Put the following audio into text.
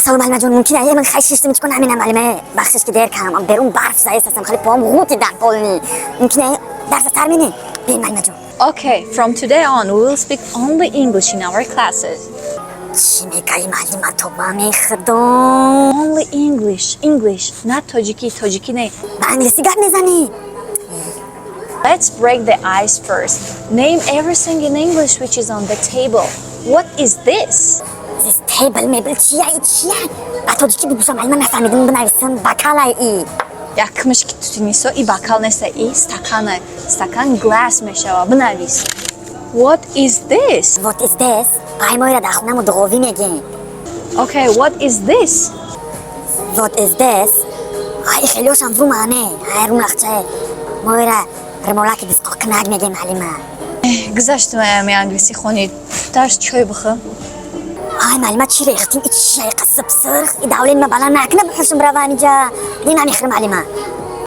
Салом, малимаҷон, мумкин ае ман хай шиштим чикон ҳамина, малима, бахшиш ки дер кардам, берун барф заестастам, хеле поам ғути дар полни. Мумкин ае дарса сар мене? Бин, малимаҷон. Okay, from today on, we will speak only English in our classes. Чӣ мегаи, малима, тоба мехудо? Only English, English, not тоҷикӣ, тоҷикӣ не. Ба англисӣ гап мезанӣ? Let's break the ice first. Name everything in English which is on the table. What is this? This table мебел чия, и чия? Ба тоҷикӣ бигӯша, малима, нафаҳмидим, бинависам, бакалай и. Якмиш ки тутинисо, и бакал неста, и стакана. Стакан glass мешава. Бинавис. What is this? What is this? Ай, моира дар хонамо дуғовӣ мегем. Okay, what is this? What is this? Ай, хелиошам вумане, ай, румлахчае. Моира римолаки дисқоқинак мегем, малима. Гузаштум ами англисӣ хонид. Дарс чой бихӯр. Ай, малима, чӣ рехтим? И чия қасиб сирх? И давлени ма баланд накна, бихӯшим, рава, амиҷа. Ди намехӯрм, малима.